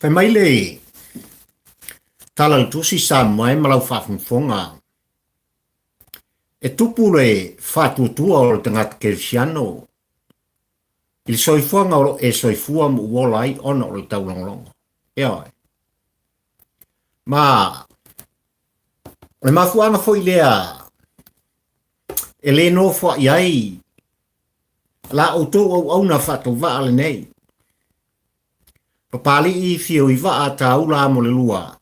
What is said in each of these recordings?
Fai mai le Tala o le Tusi Samoa e ma lau faafogafoga, e tupu le faatuatua o le tagata kerisiano i le soifuaga o lo o e soifua ma u ola ai ona o le taulogologo. Ioe. Ma o le mafuaaga foi lea e le nofoai ai la outou auauna faatauvaa lenei. Papalii fio i vaa tāula mo le lua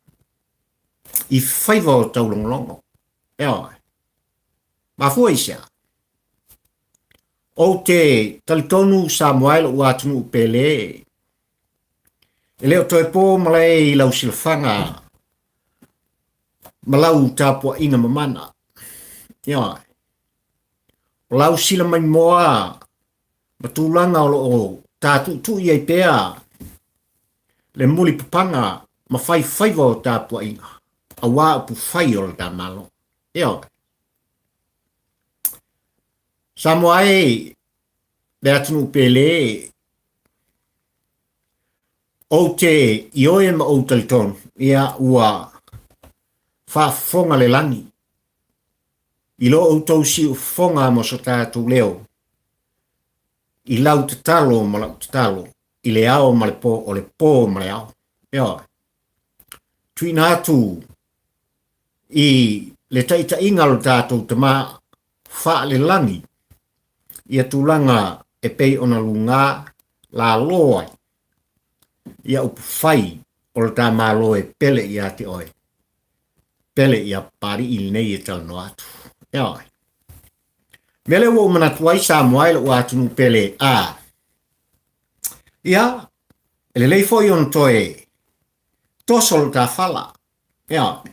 i faiva o taulogologo. Ioe. Mafua i sea? Ou te talitonu Samoa e lou atunuu pele. E le o toe po malae i lau silafaga ma lau tapuaiga mamana. Ioe. O lau silamaimoa ma tulaga o lo o tātuʻutuʻi ai pea le mulipapaga ma faifaiva o tapuaiga auā upufai o le ta Malo. Ioe. Samoa e, le atunuu pele, ou te ioe ma ou talitonu, ia ua faafofoga le lagi i lo outou siufofoga mo so tatou leo, i lau tatalo ma lau tatalo, i le ao ma le po, o le po ma le ao. Ioe. Tuuina atu i le taitaiga o le tatou Tama faalelagi ia tulaga e pei ona lugā lalo ai ia upufai o le ta Malo e pele ia te oe, pele ia Papalii lenei e talanoa atu. Ioe. Mea lea ua ou manatu ai Samoa e lou atunuu pele a. Ia, e lelei foi ona toe toso lo ta fala. Ioe.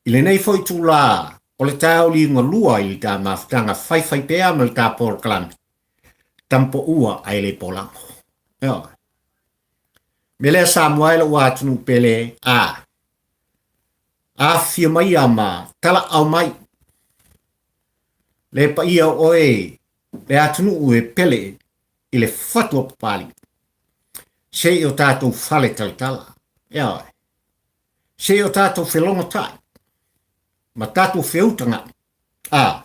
I lenei foi itulā o le taeao liugalua i le ta mafutaga faifai pea ma le ta polokalame, tampoua ae le polago. Ioe. Mea lea Samoa e lou atunuu pele a. Afifio maia ma talaau mai le paia o oe le atunuu e pele i le fatu o Papalii. Se i o tatou fale talatala. Ioe. Se i o tatou felogotai ma tatou feutagaʻi. A,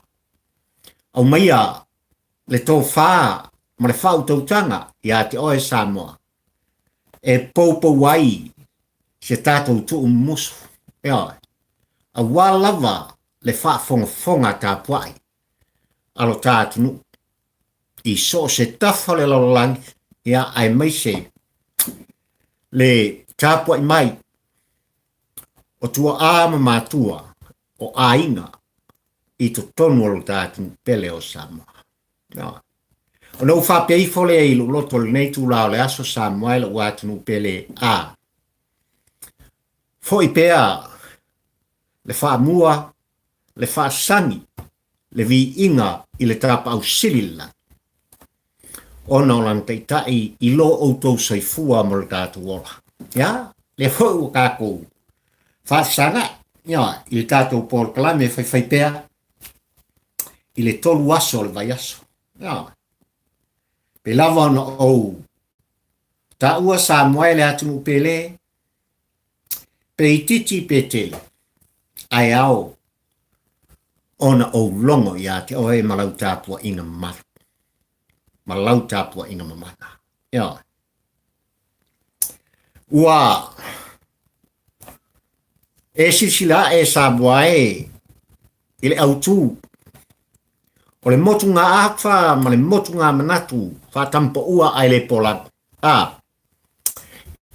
aumaia le tofā ma le faautautaga ia te oe Samoa e poupou ai se tatou tuumumusu, ioe, aua lava le faafogafoga tapuai a lo ta atunuu i so o se tafa o le lalolagi, ia, aemaise le tapuai mai o tuaa ma matua o aiga i totonu o lo ta atunuu pele o Samoa. No. Ona ou faapea ifo lea i lou loto lenei itulā o le aso Samoa e lou atunuu pele a. Foi pea le faamua, le faasagi, le viiga i le tapaau sili le lagi. Ona o lana taitai i lo outou soifua mo le tatou ola. Ia, lea foi ua tatou faafesagai, ia, i le tatou polokalame faifai pea i le tolu aso o le vaiaso. Ia, pe lava ona ou taua Samoa e le atunuu pele, pe itiiti pe tele, ae ao ona ou logo ia te oe ma lau tapuaiga mamalu, ma lau tapuaiga mamana. Ioe. Ua e silasila ae Samoa e i le autū o le motugaafa ma le motugamanatu faatampaua ae le polago. A,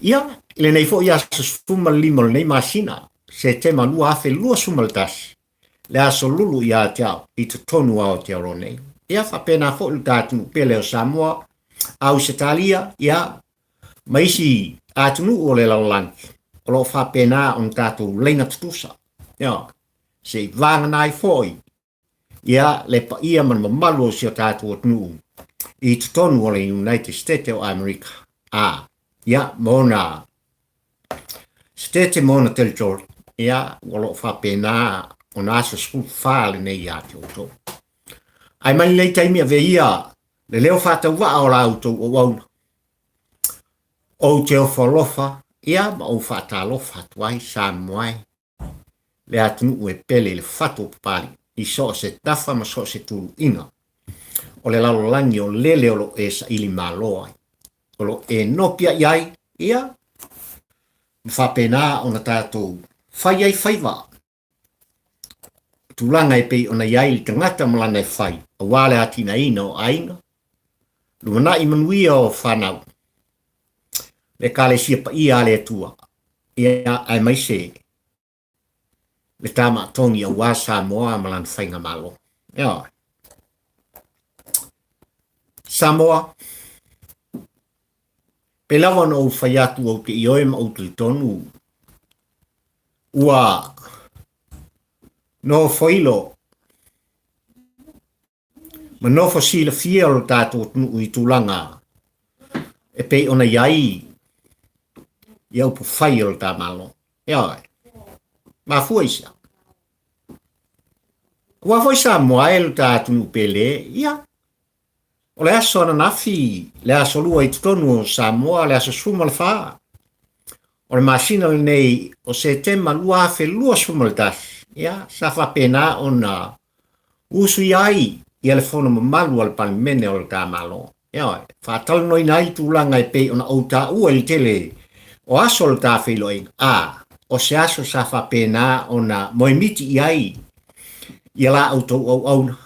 ia, i lenei foi aso 15 o lenei masina, Setema 2021, le aso lulu ia te au i totonu o Aotearoa nei. Ia, faapena foi le ta atunuu pele o Samoa, Ausetalia, ia, ma isi atunuu o le lalolagi, o lo o faapena ona tatou laina tutusa. Ia, se i vagana ai foi ia le paia ma le mamalu o si o tatou atunuu i totonu o le United States o Amerika. A, ia, ma ona Setete ma ona territory, ia, ua lo o faapena ona aso 14 lenei ia te outou. Ae mai lenei taimi avea ia le leo faatauvaa o la outou auauna. Ou te ofo alofa Ia, ma ou faatalofa atu ai Samoa e, le atunuu e pele i le fatu o Papalii, i so o se tafa ma so o se tuluiga o le lalolagi o lele o lo o e saili malo ai, o lo o e nopiai ai, ia, ma faapena ona tatou fai ai faiva. Tulaga e pei ona i ai le tagata ma lana e fai, aua le atinaeina o aiga, lumanai manuia o fanau, le Ekalesia paia a le Atua, ia, aemaise le tamaatogi aua Samoa ma lana faigamalo. Ioe. Samoa, pei lava ona ou fai atu ou te ioe ma ou talitonu ua nofoilo ma nofo silafia lo tatou atunuu i tulaga e pei ona i ai ia upufai o le ta Malo. Ioe. Mafua i sea. Aua foi Samoa e lo ta atunuu pele, ia, O le aso ananafi, le aso lua i totonu o Samoa, le aso 14 o le masina lenei o Setema 2021, ia, sa faapena ona usuia ai ia le fono mamalu a le Palemene o le ta Malo. Ioe, faatalanoaina ai tulaga e pei ona ou taua i le tele o aso o le ta feiloaiga, a o se aso sa faapena ona moemiti i ai ia la outou auauna,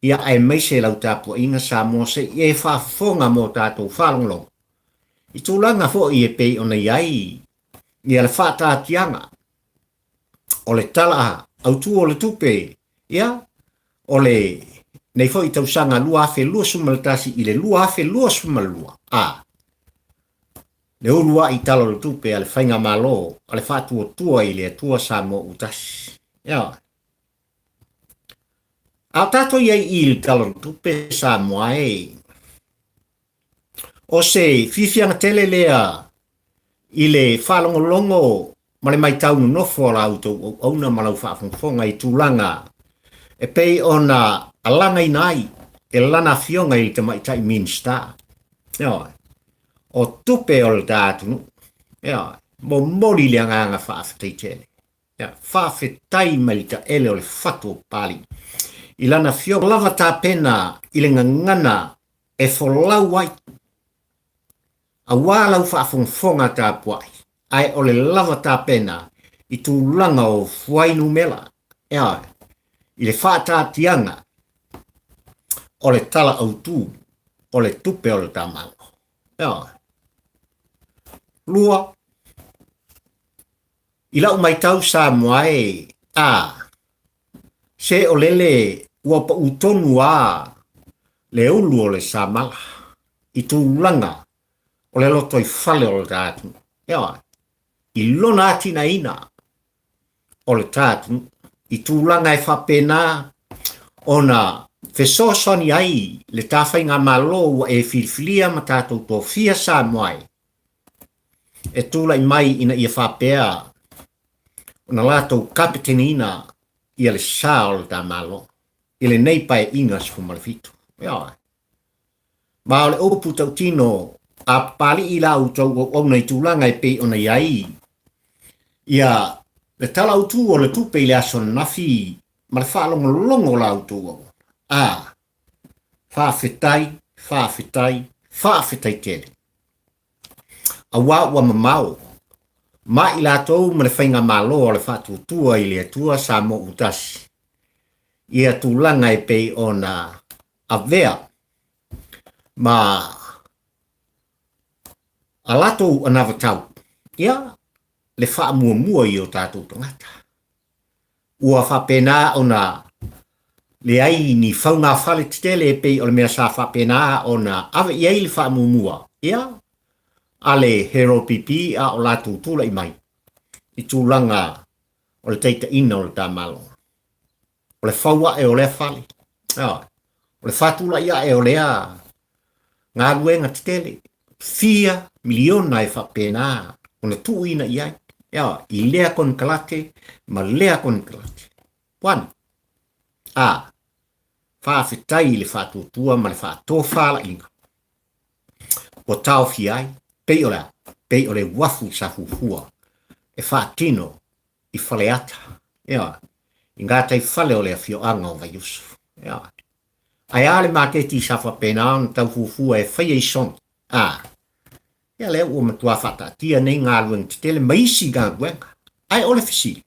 Ia aemaise lau tapuaiga Samoa se i e faafofoga mo tatou faalogologo i tulaga foi e pei ona i ai ia le faataatiaga o le Tala Autu o le Tupe, ia, o le nei foi tausaga 2021 i le 2022, a le uluai Tala o le Tupe a le Faigamalo a le Faatuatua i le Atua Samoa ua Tasi. Ia. A o tatou i ai i le Tala o le Tupe Samoa e, o se fiafiaga tele lea i le faalogologo ma le matau nonofo a la outou auauna ma lau faafogafoga i tulaga e pei ona alagaina ai e lana afioga i le Tamaitai Minisita. Ioe, o tupe o le ta atunuu. Ioe, momoli le agaga faafetai tele. Ia, faafetai mai le taele o le fatu o Papalii i lana afioga lava tapena i le gagana e folau ai aua lau faafogafoga tapuai, ae o le lava tapena i tulaga o fuainumera, ioe, i le faataatiaga o le Tala Autu o le Tupe o le Tamalo. Ioe. Lua, I lau maitau Samoa e, a, se o lele ua pau tonu a le ulu o le samala i tulaga o le lotoifale o le ta atunuu. Ioe, i lona atinaeina o le ta atunuu i tulaga e faapena ona fesoasoani ai le ta faigamalo ua e filifilia ma tatou tofia Samoa e, e tulai mai ina ia faapea ona latou kapeteniina ia le sa o le ta Malo i lenei Paeaiga 17. Ioe. Ma o le upu tautino a Papalii la outou auauna i tulaga e pei ona i ai ia le Tala Autu o le Tupe i le aso ananafi ma le faalogologo o la outou auauna. A, faafetai, faafetai, faafetai tele. Aua ua mamao ma i latou ma le faigamalo a le Faatuatua i le Atua Samoa ua tasi ia tulaga e pei ona avea ma a latou anavatau, ia le faamuamua i o tatou tagata. Ua faapena ona leai ni faugafale tetele e pei o le mea sa faapena ona ave i ai le faamuamua, ia, a le HRPP a o latou tulai mai i tulaga o le taitaiina o le ta Malo. O le fau ae o lea fale, o le faatulai ae o lea galuega tetele, fia miliona e faapena ona tuuina i ai, ioe, i lea konekarate ma lea konekarate. One, a, faafetai i le faatuatua ma le faatofalaiga ua taofia ai. Pei o le a? Pei o le uafu sa fuafua e faatino i Faleata, ioe, i gataifale o le afioaga o Vaiusu, ioe. Ae a le maketi sa faapena ona tau fuafua e faia i Sogi? A, ia lea ua matua faataatia nei galuega tetele ma isi galuega. Ae o le fesili,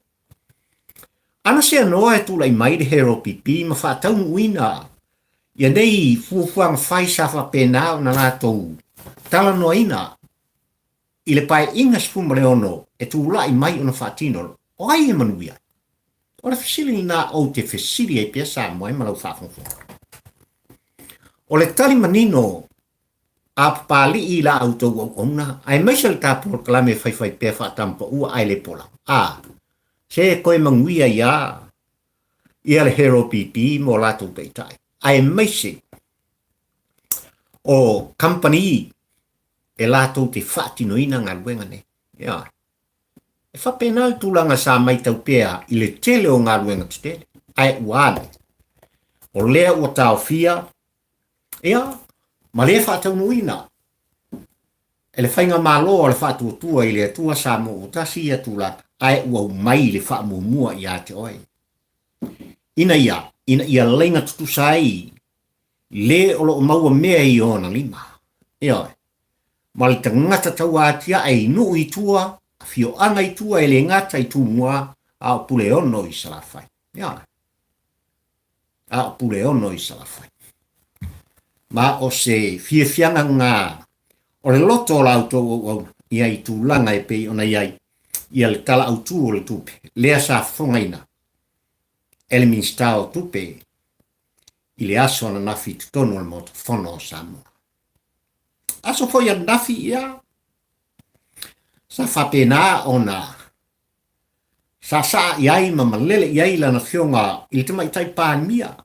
ana seanoa e tulai mai le HRPP ma faataunuuina ia nei fuafuaga fai sa faapena ona latou talanoaina i le Paeaiga 16 e tulai mai ona faatino, o ai e manuia ai? O le fesili lena ou te fesili ai pea Samoa e ma lau faafogafoga. O le tali manino a Papalii i la outou auauna, aemaise le ta polokalame faifaipea faatamapaua ae le pola, a, se toe manuia ia ia le HRPP mo latou taitai, aemaise o kamupani e latou te faatinoina galuega nei. Ioe. E faapena le tulaga sa matau pea i le tele o galuega tetele, ae ua ane. O lea ua taofia, ia, ma le faataunuuina e le Faigamalo a le Faatuatua i le Atua Samoa ua tasi ia tulaga, ae ua aumai le faamuamua ia te oe. Ina ia, ina ia laina tutusa ai le o lo o maua mea i ona lima. Ioe. Ma le tagata tauatiae i nuu i tua, afioaga i tua e le gata i Tumua, a o Puleono i Salafai. Ioe. A o Puleono i Salafai. Ma o se fiafiaga lena o le loto o la outou auauna ia i tulaga e pei ona i ai ia le Tala Autu o le Tupe lea sa fofogaina e le Minisita o Tupe i le aso ananafi i totonu o le Maota Fono o Samoa. Aso foi ananafi ia, sa faapena ona saasaa i ai ma malele i ai lana afioga i le Tamaitai Palemia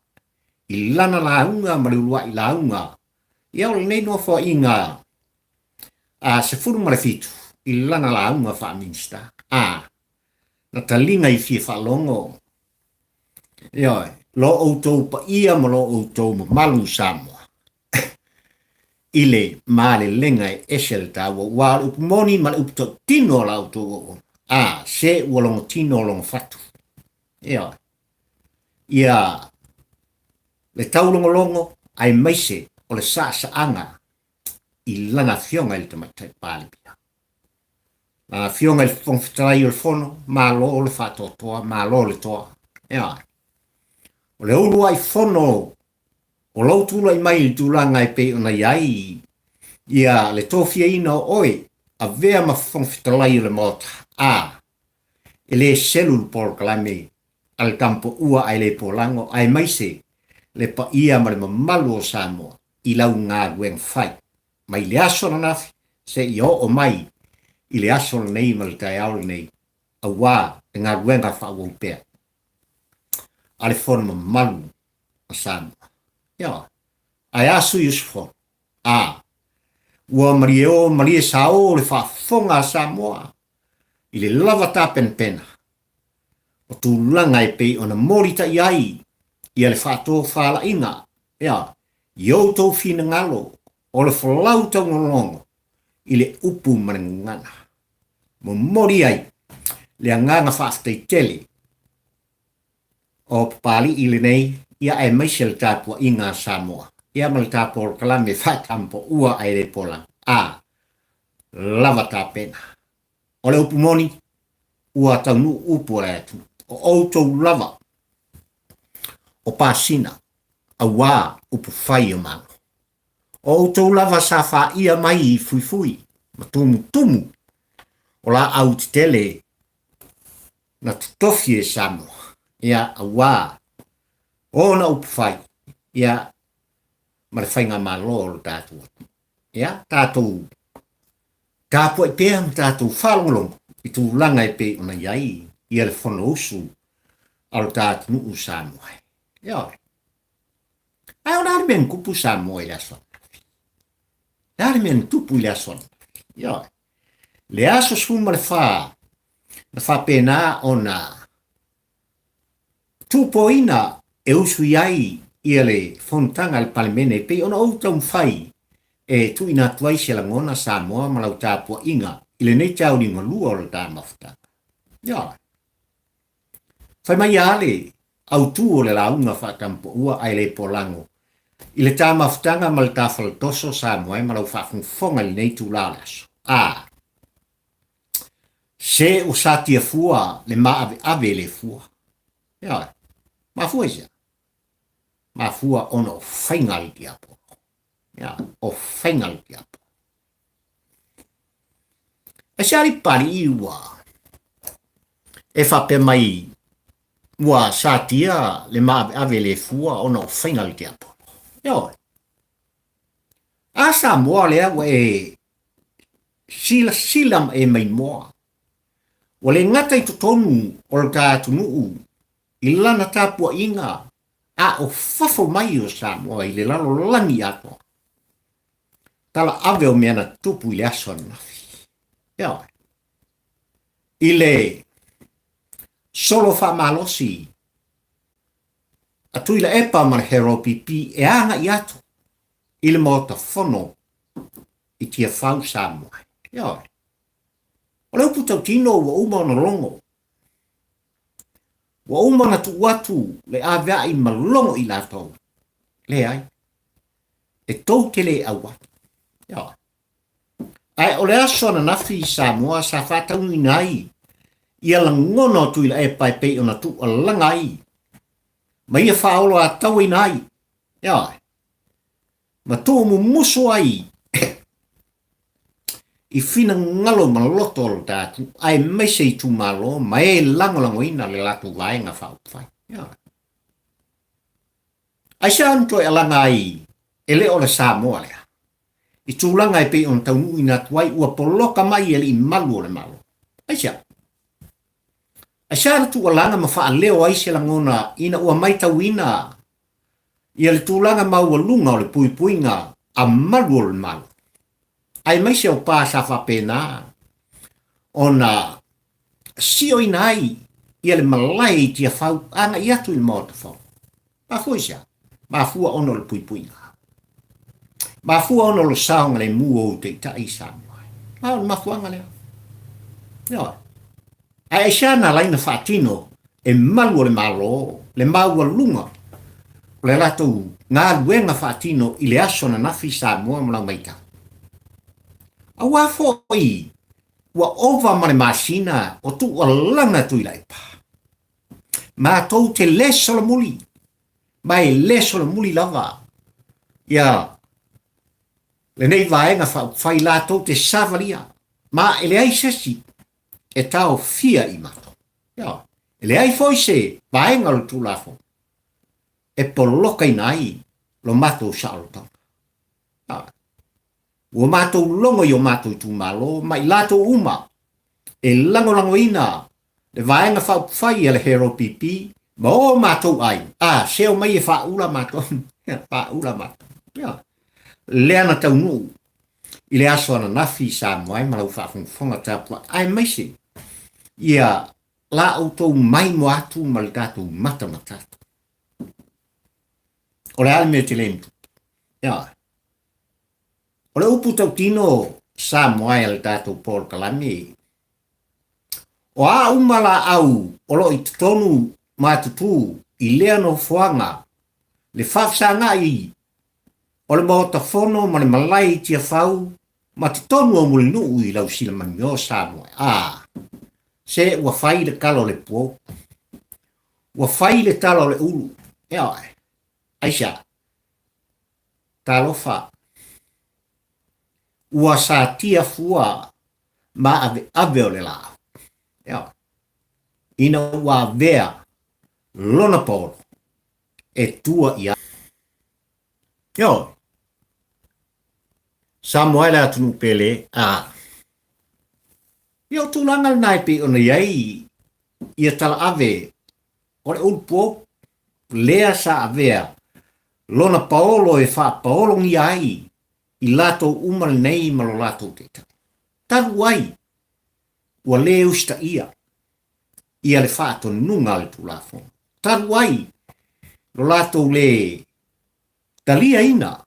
i lana lauga ma le uluai lauga ia o lenei nofoaiga a 17 i lana lauga faa-Minisita. A na taliga i fia faalogo Ioe, lo outou paia ma lo outou mamalu Samoa i le malelega e ese le taua, ua o le upu moni ma le upu tautino a la outou auauna, a se ua logo tino logo fatu. Ioe, ia le taulogologo aemaise o le saasaaga i lana afioga i le Tamaitai Palemia. Lana Afioga i le Fofoga Fetalai o le Fono, malo le faatoatoa, malo le toa. Ioe. O le uluai fono o lou tulai mai i le tulaga e pei ona i ai ia le tofiaina o oe avea ma Fofoga Fetalai o le Maota, a e le selu le polokalame a le Tamapaua ae le polago, aemaise le paia ma le mamalu o Samoa i lau galuega fai. mai le aso ananafi seia oo mai i le aso lenei ma le taeao lenei, aua le galuega faaauau pea a le Fono mamalu a Samoa. Ioe. Ae a sui usufono? A, ua malie o malie sao le faafofoga a Samoa i le lava tapenapena o tulaga e pei ona molitai ai ia le faatofalaiga, ioe, i outou finagalo o le folau taugolongo i le upu ma le gagana. Momoli ai le agaga faafetai tele o Papalii lenei ia aemaise le tapuaiga a Samoa ia ma le ta polokalame faatampaua ae le pola a lava tapena. O le upu moni, ua taunuu upu o le atunuu. O outou lava o pasina auā upu fai o Malo. O outou lava sa faia mai i fuifui ma tumutumu o laau tetele na totofi e Samoa, ia, auā ona upu fai, ia, ma le faigamalo o le tatou atunuu. Ia, tatou tapuai pea ma tatou faalogologo i tulaga e pei ona i ai ia le Fonousu a lo ta atunuu Samoa. Ioe. Ae o le a le mea na tupu Samoa i le aso ananafi? Le a le mea na tupu i le aso ananafi? Ioe. Le aso 14 na faapena ona tuupoina e usu i ai ia le fonotaga a le Palemene e pei ona ou taumafai e tuuina atu ai se lagona Samoa ma lau tapuaiga i lenei taoligalua o le ta mafutaga. Ioe. Fai mai a le autu o le lauga faatampuaua ae le polago i le ta mafutaga ma le ta faletoso Samoa e ma lau faafogafoga i lenei itula o le aso. A. Se ua satia fua le maaveave e le fua. Ioe. Mafua i sea? Mafua ona o faiga a le tiapolo. Ia, o faiga a le tiapolo. E se ali pali ua e faapea mai ua satia le maaveave le fua ona o faiga a le tiapolo. Ioe. A Samoa lea ua e silasila ma e maimoa. Ua le gata i totonu o le ta atunuu i lana tapuaiga a o fafo mai o Samoa i le lalolagi atoa. Tala ave o mea na tupu i le aso ananafi. Ioe. I le solo faamalosi a Tuilaepa ma le Harold PP e agai atu i le Maota Fono i Tiafau, Samoa. Ioe. O le upu tautino ua uma ona logo. Ua uma ona tuu atu le aveai ma logo i latou. Leai. E tou te le ʻau atu. Ioe. Ae o le aso ananafi i Samoa sa faataunuuina ai ia lagona o Tuilaepa e pei ona tuualaga ai ma ia faaoloatauaina ai. Ioe. Ma tuumumusu ai i finagalo ma loto o lo ta atunuu, aemaise itumalo ma e lagolagoina le latou vaega faaupufai. Ioe. Aisea na toe alaga ai e le o le Samoa lea? I tulaga e pei ona taunuuina atu ai ua poloka mai i alii malu o le Malo. Aisea? Aisea na tuualaga ma faaleo ai se lagona ina ua maitauina ia le tulaga maualuga o le puipuiga a malu o le Malo, aemaise o pa sa faapena ona sioina ai ia le malae i Tiafau agai atu i le Maota Fono. Mafua i se a? Mafua ona o le puipuiga. Mafua ona o le saogalemu o ou taitai i Samoa. A o le mafuaaga lea. Ioe. Ae aisea na ala ai na faatino e malu o le Malo le maualuga o le latou galuega faatino i le aso ananafi i Samoa ma lau matau? Aua foi ua ova ma le masina o tuualaga Tuilaepa. Matou te le solomuli, ma e le solomuli lava ia lenei vaega faaupufai latou te savalia, ma e leai se isi e taofia i matou. Ioe. E leai foi se vaega o le Tulafono e polokaina ai lo matou saolotoga. Ioe. Ua matou logo i o matou itumalo ma i latou uma e lagolagoina le Vaega Faaupufai a le HRPP ma o matou aiga, a, se omai e faaula matou, faaula matou. Ioe. Lea na taunuu i le aso ananafi i Samoa ai ma lau faafogafoga tapuai, aemaise ia la outou maimoa atu ma le tatou matamatatu. O le a le mea e te le na tupu? Ioe. O le upu tautino Samoa ai a le tatou polokalame, o a uma laau o lo o i totonu matutu i lea nofoaga, le faafesagai o le Maota Fono ma le malae i Tiafau ma totonu o Mulinuu i lau silamanio Samoa. A, se ua fai le tala o le puou, ua fai le tala o le ulu. Ioe. Aisea? Talofa, ua satia fua maaveave o le laau. Ioe. Ina ua avea lona paolo e tua i ai. Ioe. Samoa e le atunuu pele, a. Ia o tulaga lena e pei ona i ai ia talaave o le ulu puou, lea sa avea lona paolo e faapaologia ai i latou uma lenei ma lo latou taitai. Talu ai ua le usitaia ia le faatonuga a le Tulafono, talu ai lo latou le taliaina,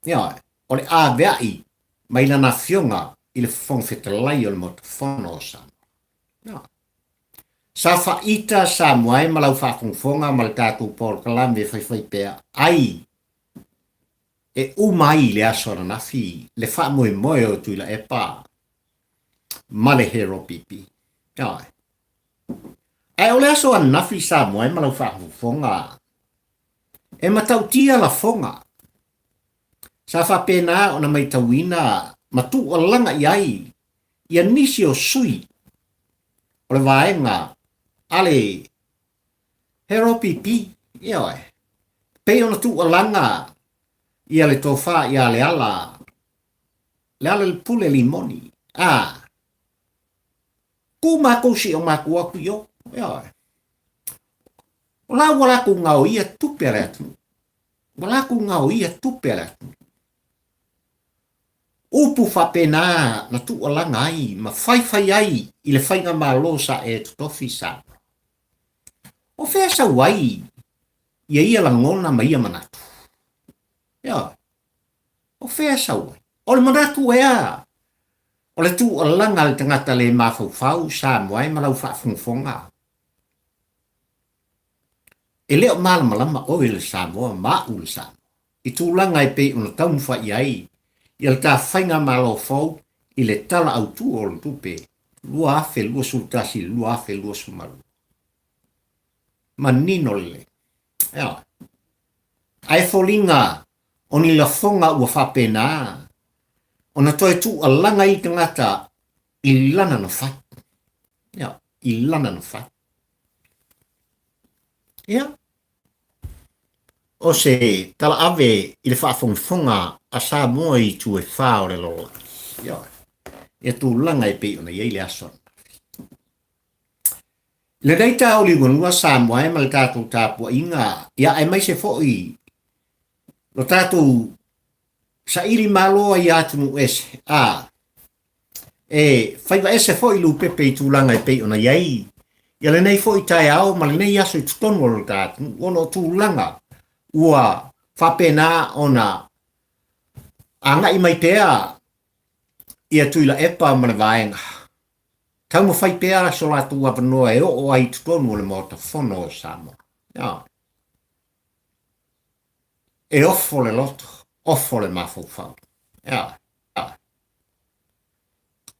ioe. o le avea'i mai lana afioga i le Fofoga Fetalai o le Maota Fono o Samoa. Sa faaita Samoa e ma lau faafogafoga ma le tatou polokalame e faifaipea ai e uma ai i le aso ananafi le faamoemoe o Tuilaepa ma le Hero PP. Ioe. Ae o le aso ananafi Samoa e ma lau faafogafoga e matautia lafoga sa faapena ona maitauina ma tuualaga i ai ia nisi o sui o le vaega a le Hero PP, ioe, pei ona tuualaga ia le tofa ia Leala, Lealailepule Limoni, a ku makou se i o makou atu i o, ioe. O la ua latou gaoia tupe a le atunuu. Ua latou gaoia tupe a le atunuu. Upu faapena na tuualaga ai ma faifai ai i le faigamalo sa e totofi Samoa. O fea sau ai ia ia lagona ma ia manatu? Ioe. O fea sau ai? O le manatu ea o le tuualaga a le tagata le mafaufau Samoa e ma lau faafogafoga? E le o malamalama oe i le Samoa ma a'u le Samoa i tulaga e pei ona taumafai i ai ia le ta faigamalo fou i le Tala Autu o le Tupe 2021/2022. Manino lelei. Ioe. Ae foliga o ni lafoga ua faapena ona toe tuualaga ai le tagata i lana na fai. Ioe, i lana na fai. Ia, o se tala ave i le faafogafoga a Samoa i itu e fā o le lalolagi. Ioe, ia tulaga e pei ona i ai le aso ananafi. I lenei tauli uanua Samoa e ma le tatou tapuaiga, ia aemaise foi lo tatou saili malo ai ia atunuu ese, a E faiva ese foi Lupepe i tulaga e pei ona i ai ia lenei foi taeao ma lenei aso i totonu o lo ta atunuu ona o tulaga ua faapena ona agai mai pea ia Tuilaepa ma le vaega taumafai pea so latou avanoa e oo ai i totonu o le Maota Fono o Samoa. E ofo le loto, ofo le mafaufau.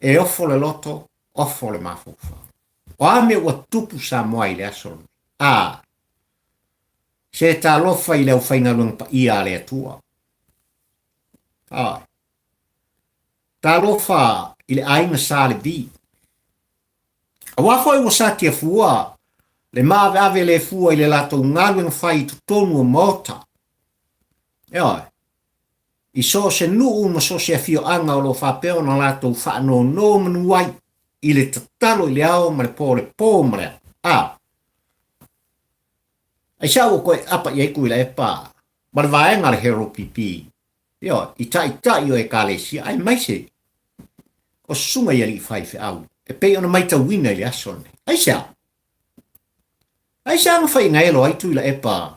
E ofo le loto, ofo le mafaufau. O a mea ua tupu Samoa i le aso lenei? A, se talofa i le aufaigaluega paia a le Atua. Ioe. Talofa i le aiga Sa Levi. Aua foi ua satia fua le maaveave le fua i le latou galuega fai i totonu o maota. Ioe. I so o se nuu ma so o se afioaga o lo o faapea ona latou faanonomanu ai i le tatalo i le ao ma le po, le po ma le ao. A, aisea ua toe apa i ai Tuilaepa ma le vaega a le Hero PP, ioe, i taitai o Ekalesia, aemaise o susuga i alii faifeau e pei ona maitauina i le aso lenei. Aisea? Aisea na faigaelo ai Tuilaepa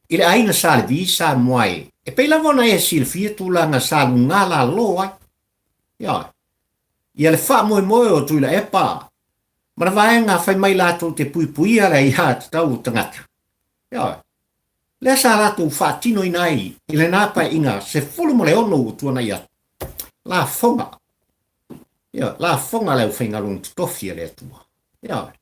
i le aiga Sa Levi Samoa e, e pei lava ona e silafia tulaga sa luga lalo ai. Ioe. Ia le faamoemoe o Tuilaepa ma le vaega fai mai latou te puipuia le aiatatau o tagata. Ioe. Lea sa latou faatinoina ai i lena paeaiga 16 ua tuanai atu. Lafoga. Ioe. Lafoga le aufaigaluega totofi a le Atua. Ioe.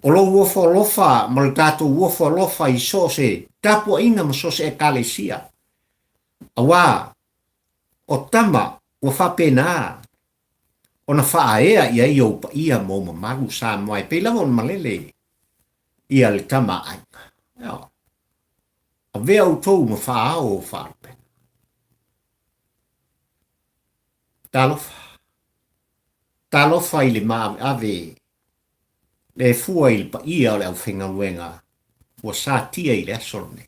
O lou ofo alofa ma lo tatou ofo alofa i so o se tapuaiga ma so o se Ekalesia, auā o tama ua faapena ona faaea i ai ou paia ma ou mamalu Samoa e pei lava ona malele ia le tama a aiga. Ioe. Avea outou ma faaao o faalupega. Talofa. Talofa i le maaveave le fua i le paia o le aufaigaluega ua satia i le aso lenei.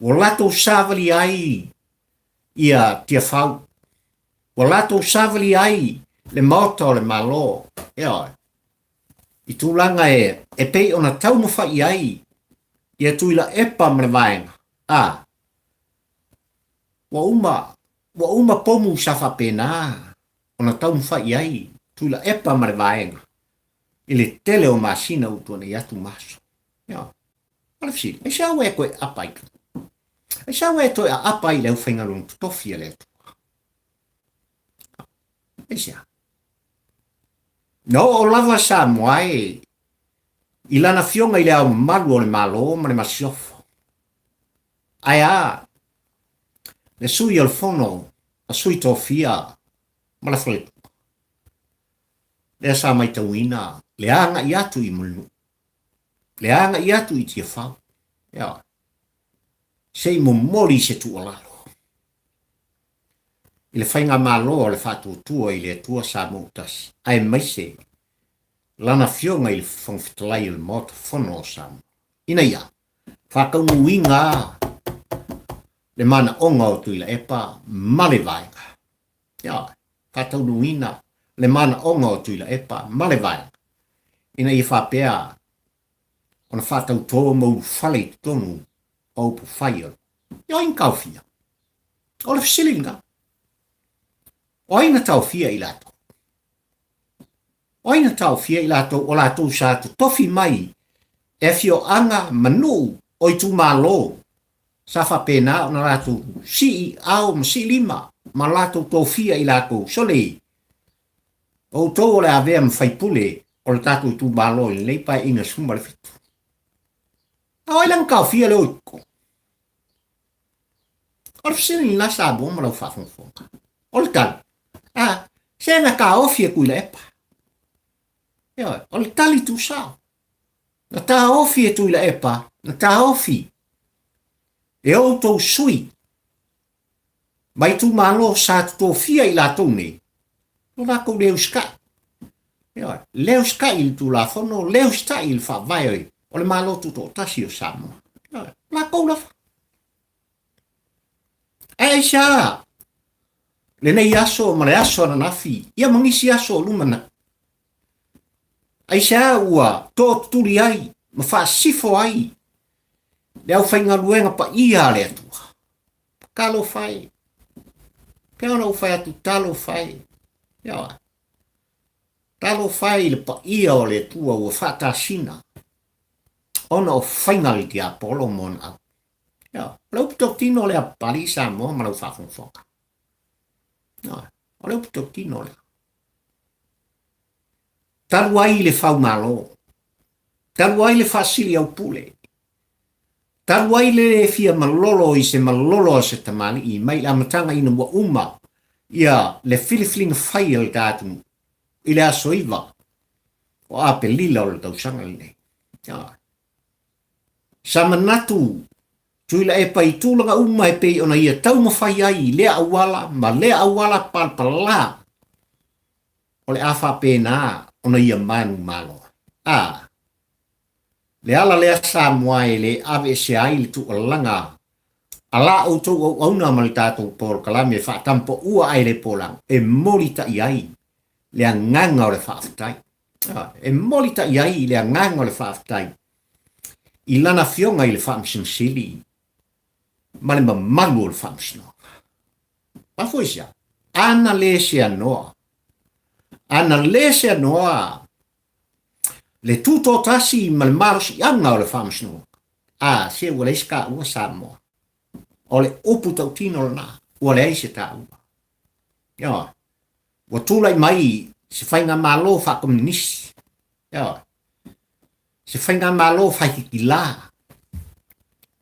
Ua latou savali ai ia Tiafau, ua latou savali ai le Maota o le Malo, ioe, i tulaga e, e pei ona taumafai i ai ia Tuilaepa ma le vaega, a. Ua uma, ua uma pomu sa faapena ona taumafai i ai Tuilaepa ma le vaega i le tele o masina ua tuanai atu ma aso. Ioe. O le fesili, aisea ua e toe aapa ai? Aisea ua e toe aapa ai i le aufaigaluega totofi a le Atua? Aisea? Na oo lava Samoa e i lana afioga i le Ao Mamalu o le Malo ma le Masiofo. Ae a le sui o le Fono a Sui Tofia ma le Faletua. Lea sa maitauina le agai atu i Mulinuu, le agai atu i Tiafau. Ioe. Se i momoli se tuualalo i le faigamalo a le Faatuatua i le Atua Samoa ua Tasi, aemaise Lana Afioga i le Fofoga Fetalai o le Maota Fono o Samoa, ina ia faataunuuina le manaoga o Tuilaepa ma le Vaega. Ioe, faataunuuina le manaoga o Tuilaepa ma le Vaega, ina ia faapea ona faatautō ma ulufale i totonu o upufai o le O ai na taofia? O le fesili lena. O ai na taofia i latou? O ai na taofia i latou o latou sa totofi mai e afioaga ma nuu o itumalo sa faapena ona latou sii ao ma sii lima ma latou tofia i latou sole outou o le avea ma faipule o le tatou itumalo i lenei paeaiga 17. A o ai la na taofia le o i totonu? O le fesili lena Samoa ma lau faafogafoga. O le tali, a, se na taofi e Tuilaepa. Ioe, o le tali tuusao. Na taofi e Tuilaepa, na taofi e outou sui ma itumalo sa totofia i latou nei, lo latou le usitai. Ioe, le usitai i le Tulafono, le usitai i le Faavae o le Malo Tutoatasi o Samoa. Ioe, latou lava. Ae aisea lenei aso ma le aso ananafi, ia ma nisi aso o lumanai? Aisea ua tootutuli ai ma faasifo ai le aufaigaluega paia a le Atua? Talofa e. Pei ona ou fai atu, talofa e. Ioe. Talofa e i le paia o le Atua ua faatasina ona o faiga a le tiapolo ma ona au. Ioe. O le upu tautino lea Papalii Samoa ma lau faafogafoga. Ioe. O le upu tautino lea. Talu ai le faumalo, talu ai le faasiliaupule, talu ai le le fia malolo i se malolo a se tamalii mai le amataga ina ua uma ia le filifiliga fai a le ta atunuu i le aso 9 o Apelila o le tausaga lenei. Sa manatu Tuilaepa i tulaga uma e pei ona ia taumafai ai i lea auala ma lea auala palapala o le a faapena ona ia manumalo. A, le ala lea Samoa e le aveesea ai le tuualalaga a la outou auauna ma le tatou polokalame faatampoua ae le polaga e molitai ai le agaga o le faafetai. E molitai ai le agaga o le faafetai i lana afioga i le Faamasino Sili ma le mamalu o le Faamasinoga. Mafua i se a? Ana le seanoa, ana le seanoa le tutoatasi ma le malosiaga o le Faamasinoga, a, se ua leai se taua Samoa. O le upu tautino lena, ua leai se taua. Ioe. Ua tulai mai se faigamalo faakomunisi. Ioe. Se faigamalo faikikilā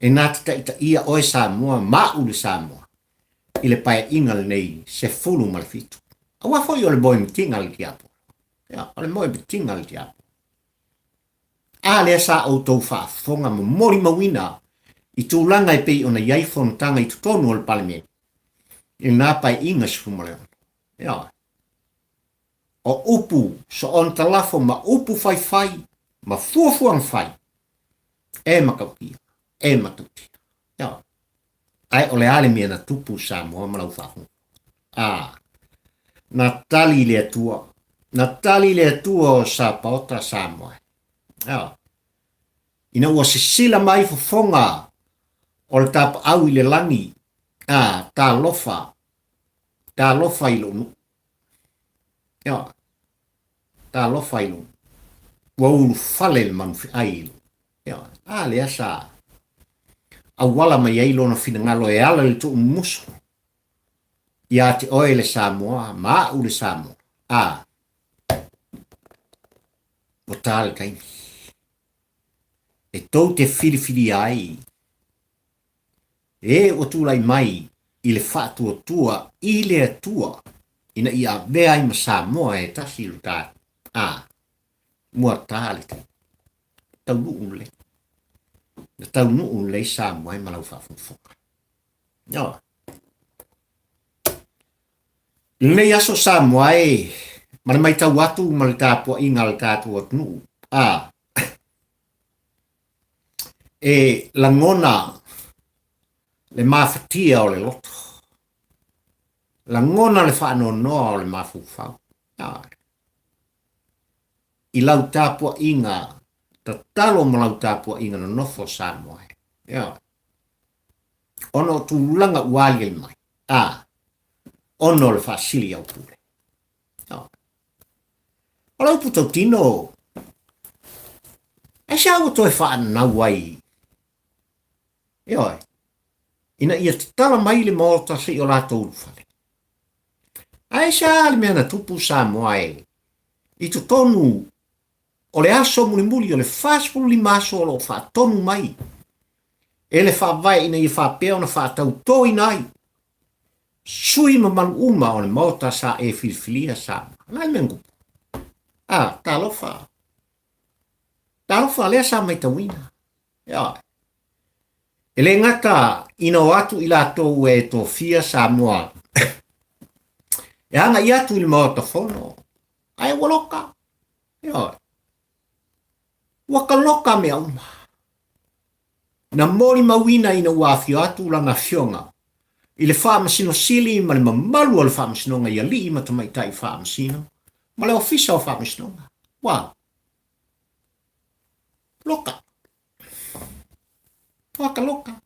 e na te taitaia oe Samoa ma au le Samoa i le paeaiga lenei 17. Aua foi o le moemitiga a le tiapolo. Ioe, o le moemitiga a le tiapolo. A lea sa outou faafofoga ma molimauina i tulaga e pei ona i ai fonotaga i totonu o le Palemene i lena paeaiga 16. Ioe. O upu soona talafo ma upu faifai ma fuafuaga fai e matautia, e matautia. Ioe. Ae o le a le mea na tupu Samoa ma lau faafogafoga? A, na tali le Atua, na tali le Atua o Sapaota Samoa. Ioe. Ina ua sisila mai fofoga o le tapaau i le lagi. A, talofa, talofa i lou nuu. Ioe, talofa i lou nuu. Ua ulufale le manufeai i lou nuu. Ioe, a lea sa auala mai ai lona finagalo e ala i le tuumumusu ia te oe le Samoa ma au le Samoa. A, ua ta le taimi e tou te filifilia ai e ua tulai mai i le faatuatua i le Atua ina ia avea ai ma Samoa e tasi lo tatou. A, ua ta le taimi. Taunuu lelei. Na taunuu lelei Samoa e ma lau faafogafoga. Ioe. I lenei aso Samoa e, ma le matau atu ma le tapuaiga a le tatou atunuu, a, e lagona le mafatia o le loto, lagona le faanoanoa o le mafaufau. Ioe. I lau tapuaiga tatalo ma lau tapuaiga nonofo Samoa e. Ioe. Ona o tulaga ua aliali mai, a, ona o le faasili au pule. Ioe. O le upu tautino, aisea ua toe faanau ai? Ioe, ina ia tatala mai le Maota se i o latou ulufale. Aisea le mea na tupu Samoa e i totonu o le aso mulimuli o le 45 aso o lo o faatonu mai e le Faavae ina ia faapea ona faatautoina ai sui mamalu uma o le Maota sa e filifilia Samoa. O le a le mea na tupu? A, talofa. Talofa lea sa maitauina. Ioe. E le gata ina o atu i latou e tofia Samoa e agai atu i le Maota Fono, ae ua loka. Ioe. Ua kaloka mea uma. Na molimauina ina ua afio atu lana afioga i le Faamasino Sili ma le mamalu o le Faamasinoga i alii ma tamaitai Faamasino ma le Ofisa o Faamasinoga. Ua loka. Ua ka loka.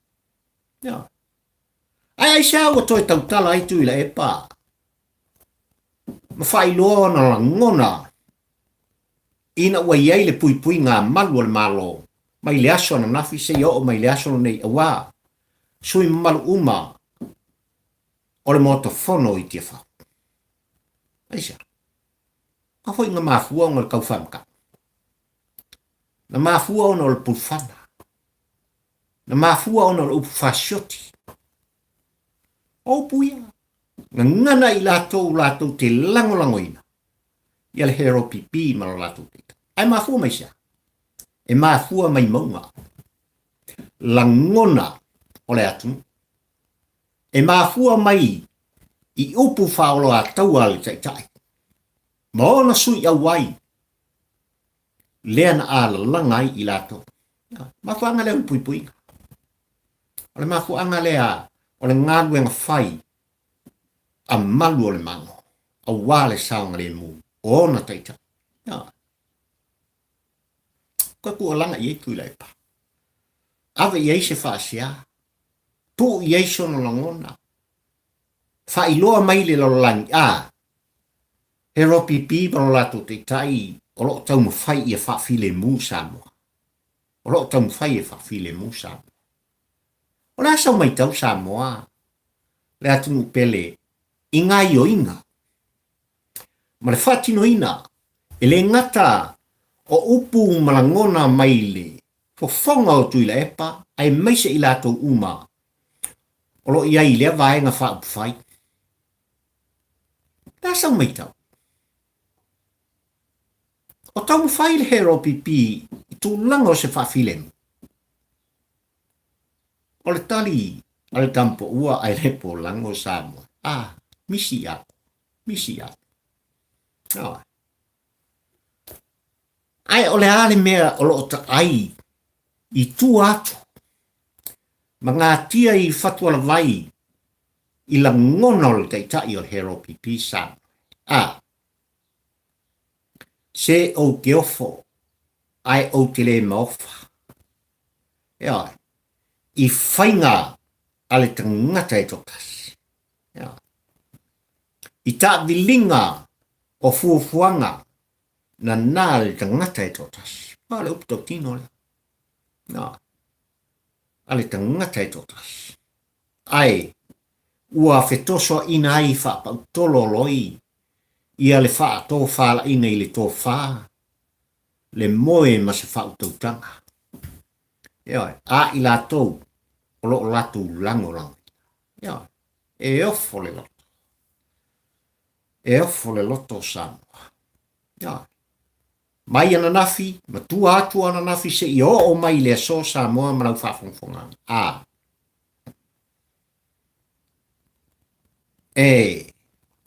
Ioe. Ae aisea ua toe tautala ai Tuilaepa ma faailoa ona lagona ina ua i ai le puipuiga malu o le Malo mai le aso ananafi seia oo mai le aso lenei auā sui mamalu uma o le Maota Fono i Tiafau. Aisea? A foi na mafua ona o le tau faamatau. Na mafua ona o le pulufana. Na mafua ona o le upu fasioti. O upu ia, gagana i latou latou te lagolagoina ia le HRPP ma lo latou taitai. Ae mafua mai sea? E mafua mai mauga. Lagona o le atunuu. E mafua mai i upu faaoloataua a le taitai ma ona sui auai lea na alalaga ai i latou. Mafuaaga lea o le puipuiga. O le mafuaaga lea o le galuega fai a malu o le Malo, aua le saogalemu o ona taitai. Koe tuualaga i ai Tuilaepa. Ave i ai se faasea, tuu i ai sona lagona, faailoa mai le lalolagi, a, he ropipi ma lo latou taitai o lo o taumafai ia faafilemu Samoa. O lo o taumafai e faafilemu Samoa. O le a sau matau Samoa, le atunuu pele, i gaioiga ma le faatinoina e le gata o upu ma lagona mai le fofoga o Tuilaepa aemaise i latou uma o lo o i ai i lea vaega faaupufai. O le a sau matau? O taumafai le HRPP i tulaga o se faafilemu. O le tali a le tamapoua ae le polago Samoa, a, misi ia atu, misi ia atu. Ioe. Ae o le a le mea o lo o taai i tua atu ma gatia i fatualavai i lagona o le taitai o le HRPP Samoa? A, se ou te ofo ae ou te le maofa. Ioe. I faiga. a le tagata e toatasi. Ia. I taaviliga o fuafuaga nanā le tagata e toatasi. A o le upu tautino lea. Na. A le tagata e toatasi. Ae ua fetosoaina ai faapautololoi ia le faatofalaiga i le tofa, le moe ma se faautautaga. Ioe, a i latou o lo o latou lagolagoina. Ioe, e ofo le loto. E ofo le loto o Samoa. Ioe. Mai ananafi, ma tua atu ananafi seia oo mai i le aso Samoa ma lau faafogafogaga. A. E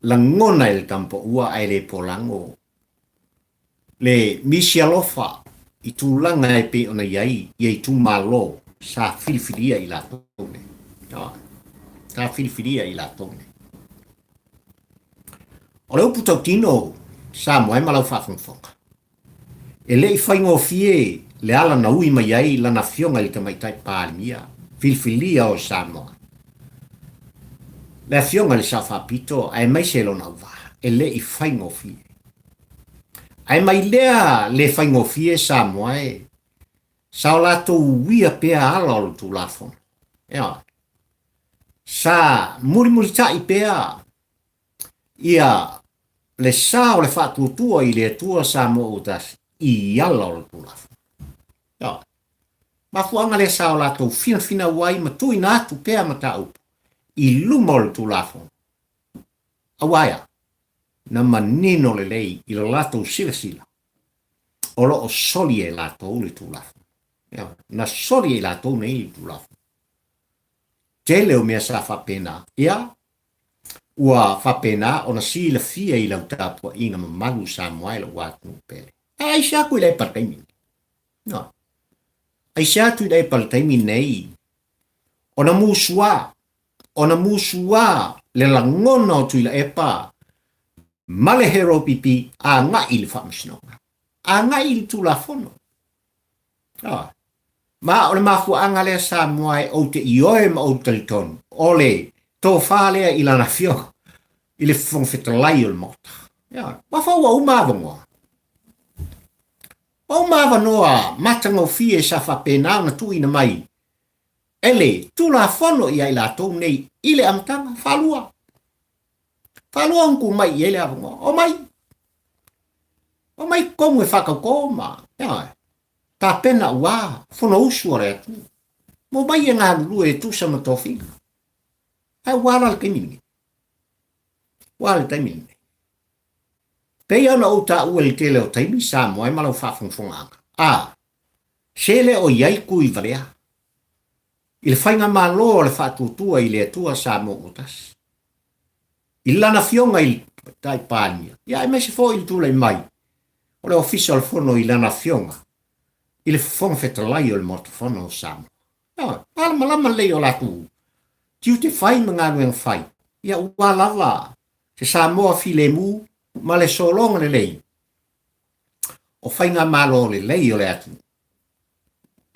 lagona e le tamapaua ae le polago le misi alofa i tulaga e pei ona i ai ia itumalo sa filifilia i latou nei. Sa filifilia i latou nei. O le upu tautino Samoa e ma lau faafogafoga, E le i faigofie le ala na ui mai ai lana afioga i le Tamaitai Palemia filifilia o Samoa, le afioga i le Sao Faapito aemaise lona auvaa, e le i faigofie. Ae mai lea le faigofie Samoa e, sa o latou uia pea ala o le Tulafono. Ioe. Sa mulimulitai pea ia le sa o le faatuatua i le Atua Samoa ua tasi i ala o le Tulafono. Ioe. Mafuaaga lea sa o latou finafinau ai ma tuuina atu pea mataupu i luma o le Tulafono. Aua e a? Na manino lelei i lo latou silasila o lo o soli e latou le Tulafono. Ioe. Na soli e latou nei le Tulafono. Tele o mea sa faapena. Ia, Ua faapena ona silafia i lau tapuaiga mamalu Samoa e lou atunuu pele. Ae aisea atu i le epa le taimi nei? No. Aisea atu i le epa le taimi nei? Ona musuā, ona musuā le lagona o Tuilaepa ma le Hero PP agai i le faamasinoga, agai i le Tulafono. Ioe. Ma o le mafuaaga lea Samoa e ou te ioe ma ou talitonu, o le tofa lea i lana afioga i le Fofoga Fetalai o le Maota. Ioe. Aua ua uma avanoa. Ua uma avanoa matagofie sa faapena ona tuuina mai e le Tulafono ia i latou nei i le amataga. Faalua. Faalua ona tuu mai i ai le avanoa. Omai. Omai totonu e faatautō ma, ioe, tapena aua Fonousu a le atunuu. Ma omai e galulue e tusa ma tofiga. Ae ua ala le taimi lenei. Ua ala le taimi lenei. Pei ona ou taua i le tele o taimi, Samoa e ma lau faafogafogaaga. A, se le o i ai tui valea i le faigamalo a le Faatuatua i le Atua Samoa ua tasi. I lana afioga i le Tamaitai Palemia, ia aemaise foi i le tulai mai o le Ofisa o le Fono i lana afioga i le Fofoga Fetalai o le Maota Fono o Samoa. Ioe, malamalama lelei o latou tiute fai ma galuega fai, ia ua lava se Samoa filemu ma le sologa lelei o faigamalo lelei o le atunuu.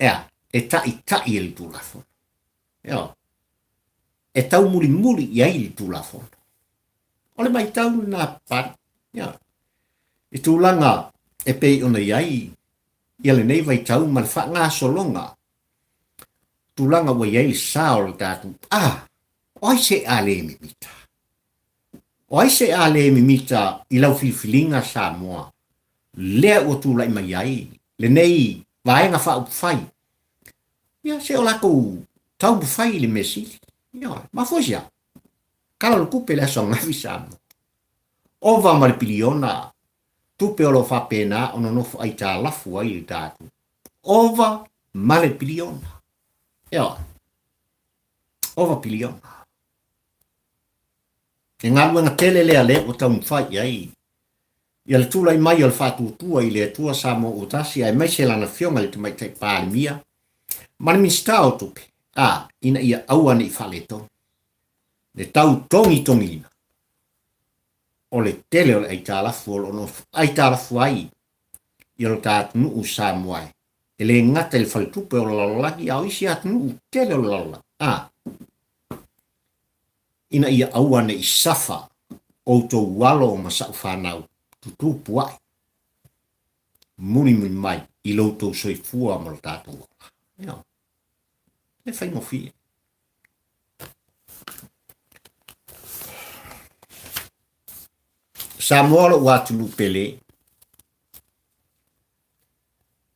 Ea, e taʻitaʻi e le Tulafono. Ioe. E taumulimuli i ai le Tulafono. O le matau lena Papalii. Ioe. I tulaga e pei ona i ai ia lenei vaitau ma le faagasologa tulaga ua i ai le sa o le tatou, a, o ai se a le mimita? O ai se a le mimita i lau filifiliga Samoa lea ua tulai mai ai lenei Vaega Faaupufai? Ia, se o latou taumafai i le mea sili. Ioe, mafua i se a? Tala o le tupe le aso ananafi Samoa. Ova ma le piliona tupe o lo o faapena ona nofo aitalafu ai le tatou. Ova ma le piliona. Ioe, ova piliona. He galuega tele lea lea ua taumafai i ai ia le tulai mai o le faatuatua i le Atua Samoa ua tasi aemaise lana Afioga i le Tamaitai Palemia ma le Minisita o Tupe, a, ina ia aua ne i faaletonu le tau togitogiina o le tele o le aitalafu o lo o nofo aitalafu ai ia lo ta atunuu Samoa e le gata i le faletupe o le lalolagi a o isi atunuu tele o le lalolagi. A. ina ia aua ne i safa outou alo ma sa'u fanau tutupu a'i mulimuli mai i lo outou soifua ma lo tatou ola. Ioe. E faigofie. Samoa lo'u atunuu pele,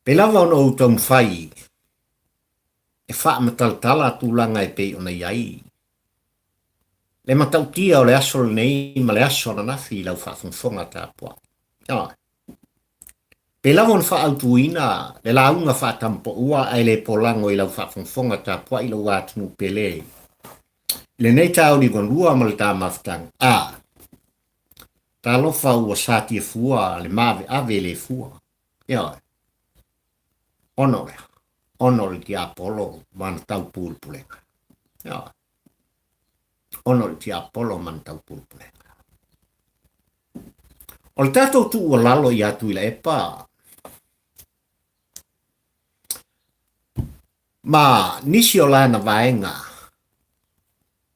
Pei lava ona ou taumafai e faamatalatala tulaga e pei ona i ai le matautia o le aso lenei ma le aso ananafi i lau faafogafoga tapuai. Ioe. Pei lava ona faaautuina le lauga faatamapaua ae le polago i lau faafogafoga tapuai lou atunuu pele i lenei tauli galua ma le ta mafutaga. A, talofa ua satia fua le maaveave le fua. Ioe. Ona o le aha? Ona o le tiapolo ma ana taupulepulega. Ioe. Ona o le tiapolo ma ana taupulepulega. O le tatou tuualalo ia Tuilaepa ma nisi o lana vaega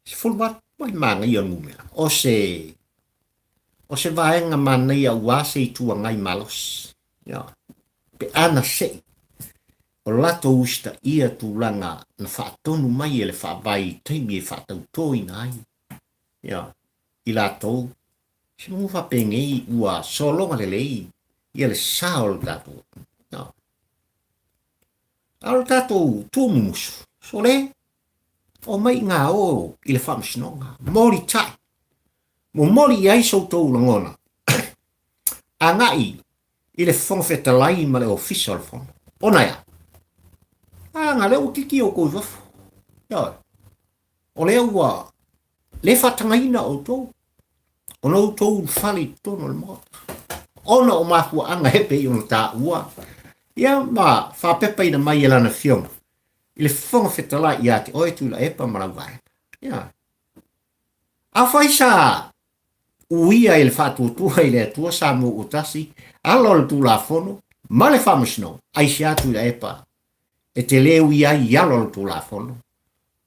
18 mai manaia numera o se O se vaega manaia ua se Itu Agai malosi, ioe, pe ana seʻi o latou usitaia tulaga na faatonu mai e le Faavae i taimi e faatautoina ai, ioe, i latou, semeamanu faapenei ua sologa lelei ia le sa o le tatou atunuu, ioe. A o le tatou tuumumusu, sole, omai i gā o i le Faamasinoga, molitai, Momoli i ai so outou lagona agai i le Fofoga Fetalai ma le Ofisa o le Fono. Ona e a? A, lea ua kiki outou i fafo. Ioe. O lea ua le faatagaina outou ona outou ulufale i totonu o le Maota ona o mafuaaga e pei ona taua ia ma faapepaina mai e lana Afioga i le Fofoga Fetalai ia te oe Tuilaepa ma lau vaega. Ioe. Afai sa uia i le faatuatua i le Atua Samoa ua tasi, ala o le Tulafono ma le Faamasinoga, aisea Tuilaepa e te le ui ai i ala o le Tulafono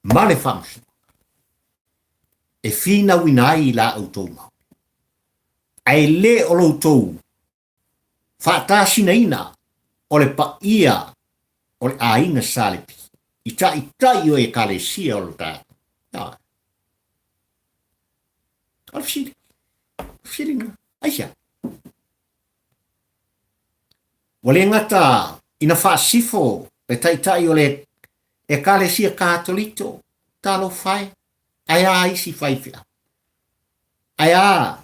ma le Faamasinoga e finauina ai i la outou mau, ae le o lo outou Faatasinaina o le paia o le aiga Salepi i taitai o Ekalesia o lo tatou. Ioe. O le fesili. O le fesili lena. Aisea? Ua le gata ina faasifo le taitai o le Ekalesia Katoliko, talofa e, ae a isi faifeau? Ae a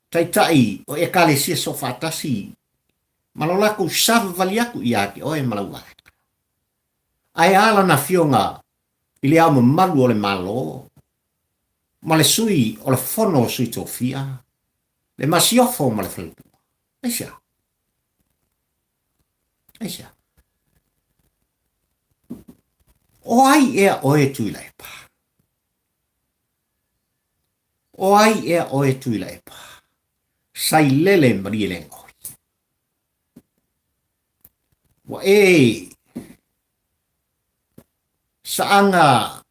Taitai o Ekalesia Soofaatasi ma lo latou savavali atu ia te oe ma lau vaega. Ae a lana afioga i le Ao Mamalu o le Malo ma le Sui o le Fono o Sui Tofia, le Masiofo ma le Faletua? Aisea? Aisea? O ai ea oe Tuilaepa? O ai ea oe Tuilaepa? Sailele Malielegaoi. Ua e saaga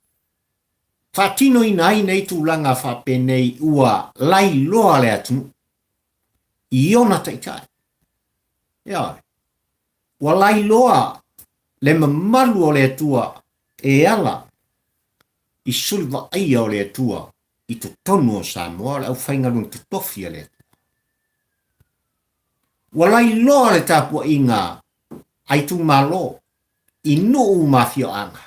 faatinoina ai nei tulaga faapenei ua lailoa le atunuu i ona taitai. Ioe. Ua lailoa le mamalu o le Atua e ala i suli vaaia o le Atua i totonu o Samoa, o le aufaigaluega totofi a le Atua. Ua lailoa le tapuaiga a itumalo i nuu ma afioaga,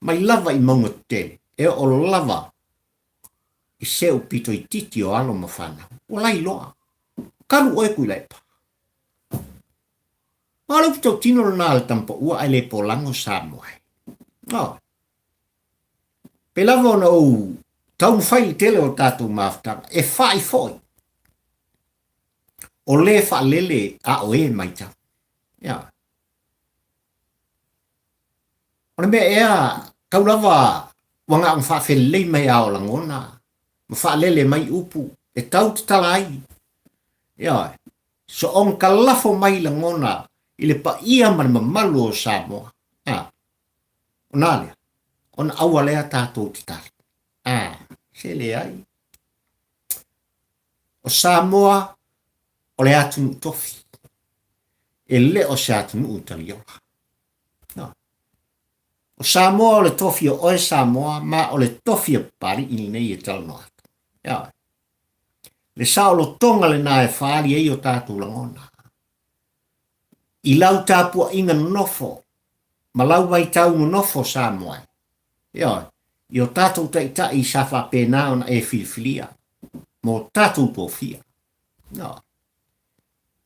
mai lava i mauga tetele e oo lava i seu pito itiiti o alo ma fanau. Ua lailoa. Kalu oe Tuilaepa. Ma o le upu tautino lena a le tamapaua ae le polago Samoa e. Oh. Pei lava ona ou taumafai i le tele o tatou mafutaga, e fa'i foi o le faalele a o e matau. Ia. O le mea ea tau lava ua na ona faafelelei mai a o lagona ma faalele mai upu e tau tatala ai. Ia, soona talafo mai lagona i le paia ma le mamalu o Samoa. A, ona a lea? Ona aua lea tatou te tali. Se leai. O Samoa o le atunuu tofi, e le o se atunuu taliola. No. O Samoa o le tofi o oe Samoa, ma o le tofi a Papali'i lenei e talanoa atu. Ioe. Le saolotoga lena e faaali ai o tatou lagona. I lau tapuaiga nonofo ma lau vaitau nonofo Samoa e. Ioe. I o tatou taitai sa faapena ona e filifilia mo tatou tofia. Ioe.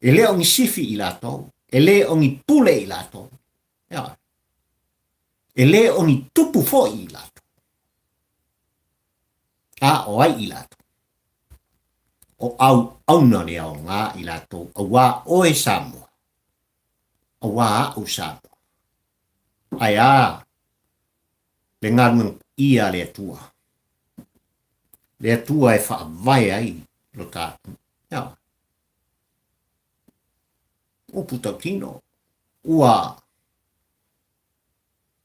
E le o ni sifi i latou, e le o ni pule i latou. Ioe. E le o ni tupu foi i latou. A o ai i latou? O auauna le aoga i latou auā oe Samoa, auā a'u Samoa. Ae a le galuega paia a le Atua, le Atua e faavae ai lo ta atunuu. Ioe. Upu tautino, ua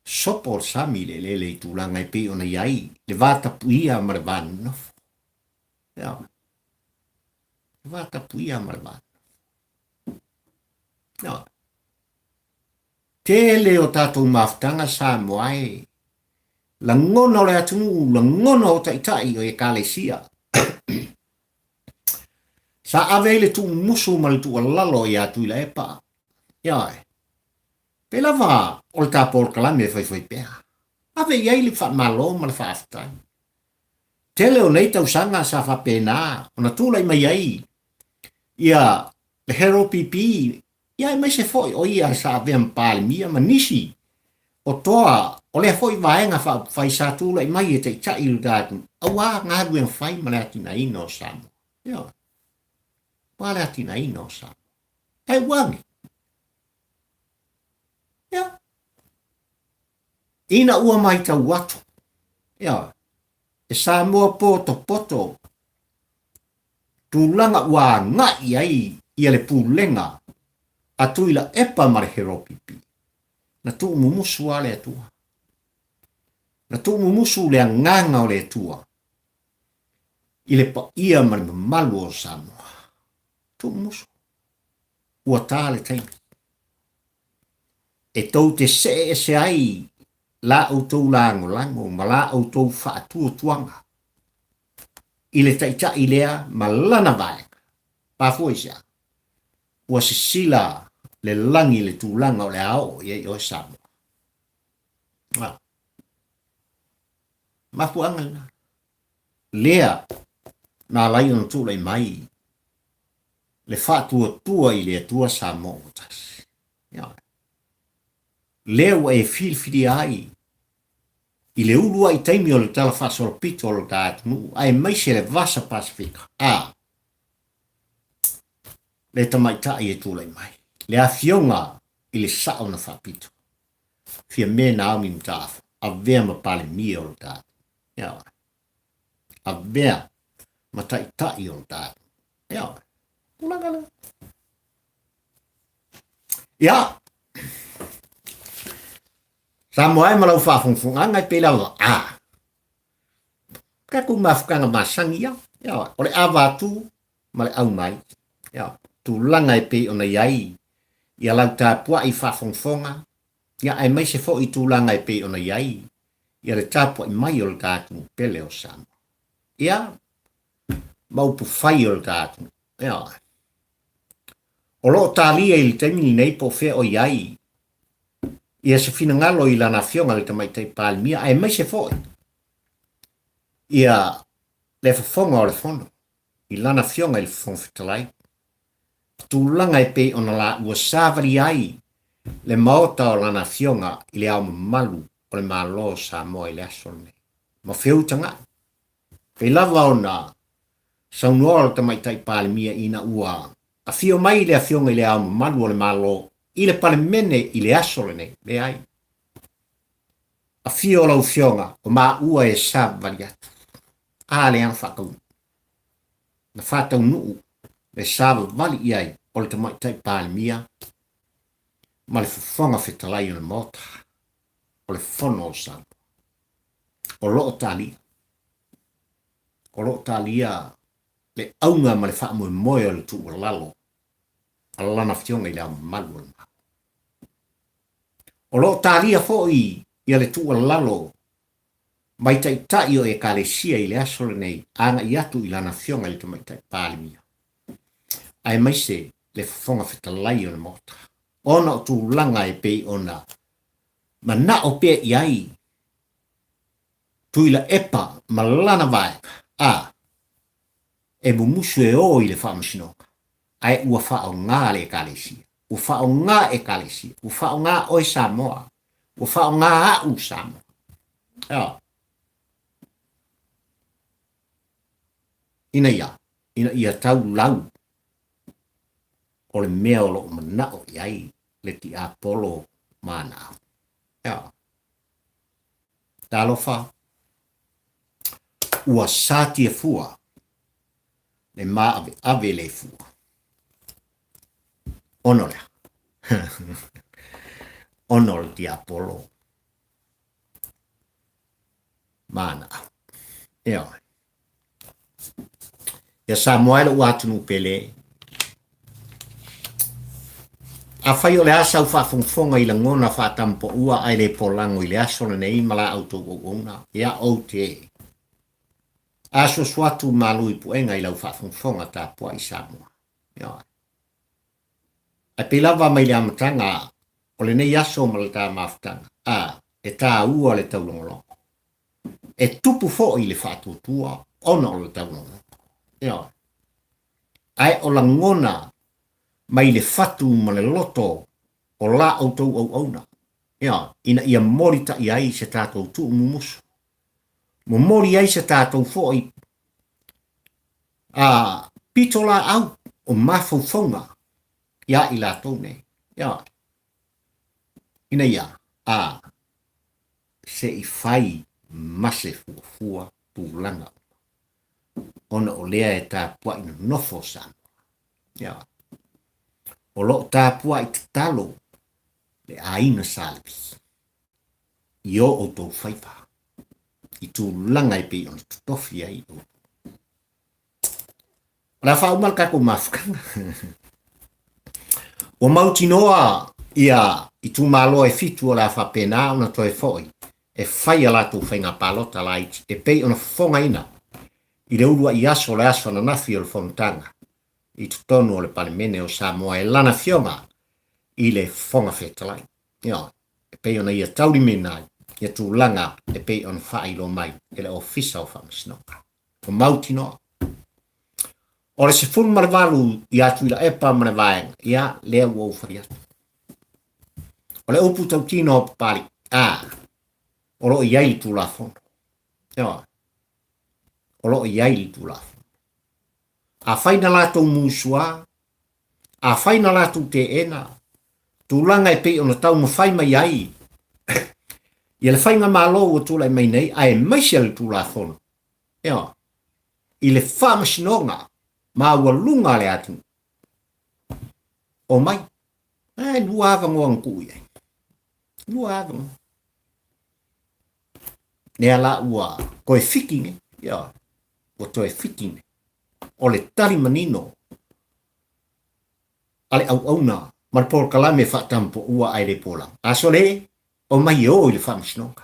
sopo le sami i le eleele i tulaga e pei ona i ai le va tapuia ma le va nonofo. Ioe. Le va tapuia ma le va nonofo. Ioe. Tele o tatou mafutaga Samoa e lagona o le atunuu, lagona o taitai o Ekalesia. Sa ave ai le tuumusu ma le tuualalo ia Tuilaepa. Ioe. Pei lava o le ta polokalame e faifai pea. Ave i ai le faamalo ma le faafetai. Tele o nei tausaga sa faapena ona tulai mai ai ia le Harold PP ia aemaise foi o ia sa avea ma Palemia ma nisi o toa o lea foi vaega faaupufai sa tulai mai e taitai i le ta atunuu auā galuega fai ma le atinaeina o Samoa. Ioe. Auā le atinaeina o Samoa. Ae ua agi. Ia. Ina ua maitau atu, ioe, e Samoa potopoto tulaga ua agai ai ia le pulega a Tuilaepa ma le Heropipi, na tuumumusu lava le Atua. Na tuumumusu le agaga o le Atua i le paia ma le mamalu o Samoa. Tuumumusu. Ua ta le taimi e tou te see ese ai la outou lagolago ma la outou faatuatuaga i le taitai lea ma lana vaega. Mafua i se a? Ua sisila le lagi i le tulaga o le a oo i ai oe Samoa. A. Mafuaaga lena. Lea na ala ai ona tulai mai le faatuatua i le Atua Samoa ua tasi. Ioe. Lea ua e filifilia ai i le uluai taimi o le Tala Faasolopito o lo ta atunuu, aemaise le Vasa Pasefika, a le tamaitai e tulai mai, le Afioga i le Sao na Faapito, Fiame Naomi Mataafa, avea ma Palemia o lo ta atunuu. Ioe. Avea ma taitai o lo ta atunuu. Ioe. Tulaga lea. Ia, Samoa e ma lau faafogafogaga e pei lava a tatou mafutaga masani ia, ioe, o le ava atu ma le au mai, ioe, tulaga e pei ona i ai ia lau tapuai faafogafoga, ia aemaise foi tulaga e pei ona i ai ia le tapuai mai o le ta atunuu pele o Samoa. Ia, ma upu fai o le ta atunuu, ioe. O lo o talia i le taimi lenei po o fea o i ai ia se finagalo i lana afioga i le Tamaitai Palemia aemaise foi ia le fofoga o le Fono i lana afioga i le Fofoga Fetalai. Tulaga e pei ona laua savali ai le Maota o lana afioga i le Ao Mamalu o le Malo o Samoa i le aso lenei. Ma feutaga'i. Pei lava ona saunoa le Tamaitai Palemia ina ua afio mai le Afioga i le Ao Mamalu o le Malo i le Palemene i le aso lenei. Leai. Afio lau Afioga, o maua e savali atu. A lea na faataunuu. Na faataunuu le savavali i ai o le Tamaitai Palemia ma le Fofoga Fetalai o le Maota o le Fono o Samoa. O lo o talia. O lo o talia le auga ma le faamoemoe o le tuualalo a Lana Afioga i Le Ao Mamalu o le Malo. O lo o talia foi ia le tuualalo mai taitai o Ekalesia i le aso lenei agai atu i Lana Afioga i le Tamaitai Palemia, aemaise le Fofoga Fetalai o le Maota, ona o tulaga e pei ona manao pea i ai Tuilaepa ma lana vaega, a e mumusu e o i le faamasinoga, ae ua faaaoga le Ekalesia, ua faaaoga Ekalesia, ua faaaoga oe Samoa, ua faaaoga au Samoa. Ioe. Ina ia, ina ia tau lau o le mea o lo o manao i ai le tiapolo ma ana au. Ioe. Talofa, ua satia fua le maaveave le fua. Ono lea. Ono le tiapolo ma ana au. Ioe. Ia Samoa e lou atunuu pele. Afai o le a sau faafogafoga i lagona faatampoua ae le polago i le aso lenei ma la outou auauna, ia ou te asuasu atu malu i puega i lau faafogafoga tapuai Samoa. Ioe. Ae pei lava mai le amataga o lenei aso ma le ta mafutaga, a, e tāua le taulogologo. E tupu foi le faatuatua ona o le taulogologo. Ioe. Ae o lagona mai le fatu ma le loto o la outou auauna, ioe, ina ia molitai ai se tatou tuumumusu, momoli ai se tatou foi a pitolaau o mafaufauga iā i latou nei, ioe, ina ia a se i fai ma se fuafua tulaga uma, ona o lea e tapuai nonofo Samoa. Ioe. O lo o tapuai tatalo le aiga Sa Levi i o outou faiva i tulaga e pei ona totofi ai outou. O le a faauma le tatou mafutaga. Ua mautinoa ia itumalo e fitu o le a faapena ona toe foi e fai a latou faiga palota laiti e pei ona fofogaina i le uluai aso o le aso ananafi o le Fonotaga i totonu o le Palemene o Samoa e lana Afioga i le Fofoga Fetalai. Ioe, e pei ona ia taulimaina ai ia tulaga e pei ona faailoa mai e le Ofisa o Faamasinoga. Ua mautinoa. O le 18 ia Tuilaepa ma le vaega, ia, lea ua ou fai atu. O le upu tautino o Papalii, a, o lo o i ai le Tulafono. Ioe. O lo o i ai le Tulafono. Afai na latou musuā, afai na latou teena, tulaga e pei ona taumafai mai ai ia le faigamalo ua tulai mai nei, aemaise le Tulafono, ioe, i le faamasinoga maualuga a le atunuu, omai, e lua avanoa na tuu i ai, lua avanoa. Lea la ua toe fiki nei, ioe, ua toe fiki nei. O le tali manino a le auauna ma le polokalame faatampoua ae le polaga. A sole, omai e o i le faamasinoga.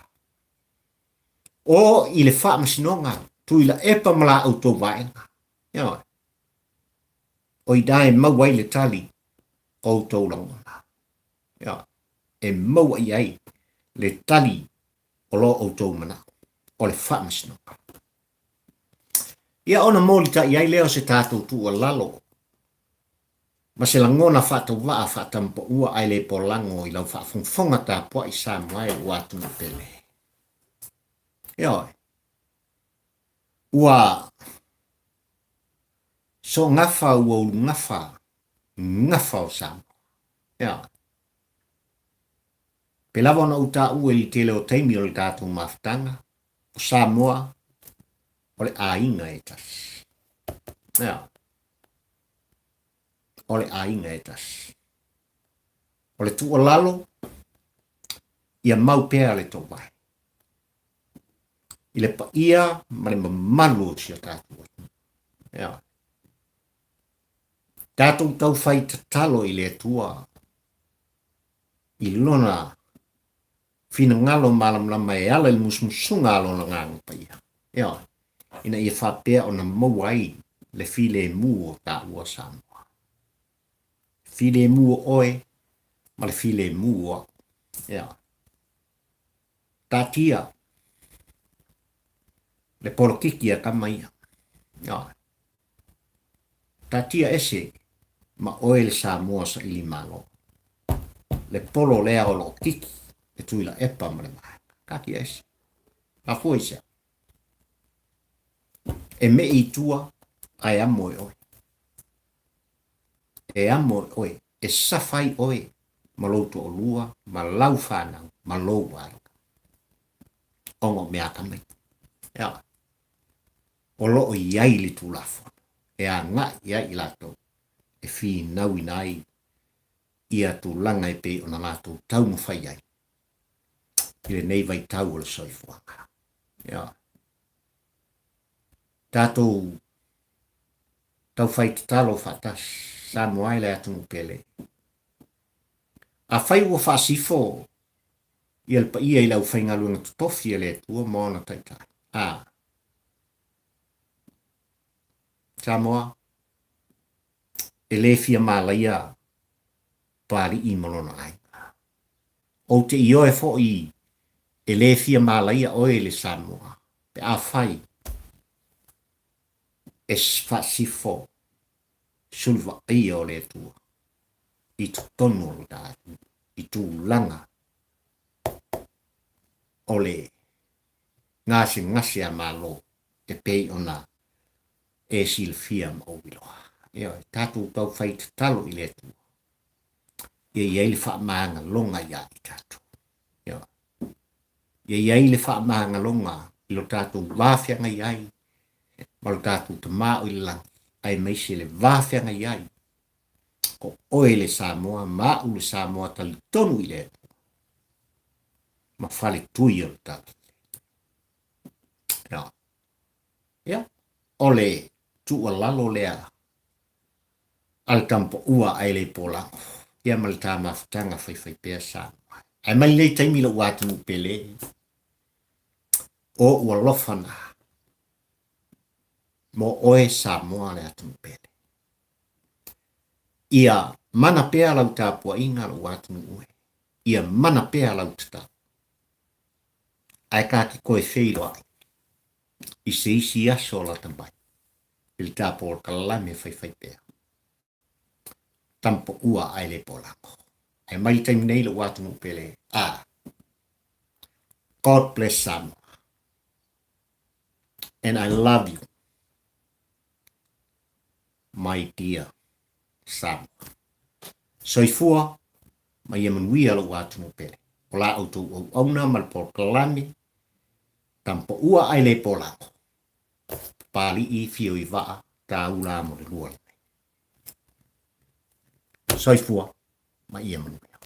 O i le faamasinoga, Tuilaepa ma la outou vaega. Ioe. O i ina e maua ai le tali o outou lagona. Ioe. E maua i ai le tali o lo outou manao, o le faamasinoga. Ia ona molitai ai lea o se tatou tuualalo ma se lagona faatauvaa faatampaua ae le polago i lau faafogafoga tapuai Samoa e lou atunuu pele. Ioe. Ua soogafa ua ulugafa gafa o Samoa. Ioe. Pei lava ona ou taua i le tele o taimi o le tatou mafutaga, o Samoa o le aiga e tasi. Ioe. O le aiga e tasi. O le tuualalo, ia mau pea le toovae. i le paia ma le mamalu o si o tatou atunuu. Ioe. Tatou taufai tatalo i le Atua i Lona finagalo malamalama e ala i le musumusuga a Lona Agaga Paia. Ioe. Ina ia faapea ona maua ai le filemu o taua Samoa. Filemu o oe ma le filemu o au. Ioe. Taatia le polokiki a tama ia. Ioe. Taatia ese ma oe le Samoa saili malo. Le polo lea o loo kiki le Tuilaepa ma le vaega. Taatia ese. Mafua i se a? E meʻi i tua ae amo e oe. E amo e oe, e safa ai oe ma lou toalua ma lau fanau ma lou aiga. Ona o mea atamai. Ioe. O lo o i ai le Tulafono e agai i ai i latou e finauina ai ia tulaga e pei ona latou taumafai ai i lenei vaitau o le soifuaga. Ioe. Tatou taufai tatalo faatasi, Samoa e le atunuu pele. Afai ua faasifo ia le paia i le aufaigaluega totofi a le Atua ma ona taitai, a. Samoa, e le fia malaia Papalii ma lona aiga. Ou te ioe foi e le fia malaia oe i le Samoa pe afai e faasifo sulu vaaia o le Atua i totonu o lo ta atunuu i tulaga o le gasegase a Malo e pei ona e silafia ma ou iloa. Ioe, tatou taufai tatalo i le Atua ia i ai le faamagaloga iā i tatou. Ioe. Ia i ai le faamagaloga i lo tatou va feagai ai ma lo tatou Tama o i le lagi, aemaise le va feagai ai o oe le Samoa ma au le Samoa talitonu i le Atua ma faletui o le talalelei. Ioe. Ia, o le tuualalo lea a le tamapaua ae le polago, ia ma le ta mafutaga faifaipea Samoa. Ae mai lenei taimi lou atunuu pele, o ou alofa na mo oe Samoa le atunuu pele. Ia mana pea lau tapuaiga lou atunuu e, ia mana pea lau tatalo. Ae ta te toe feiloai i se isi aso lata mai i le ta polokalame faifaipea. Tamapaua ae le polago. Ae mai le taimi nei lou atunuu pele, a God bless Samoa and I love you my dear Samoa. Soifua ma ia manuia lou atunuu pele. O la outou auauna ma le polokalame Tamapaua ae le polago. Papalii fio i vaa tāula mo le lua lenei. Soifua ma ia manuia.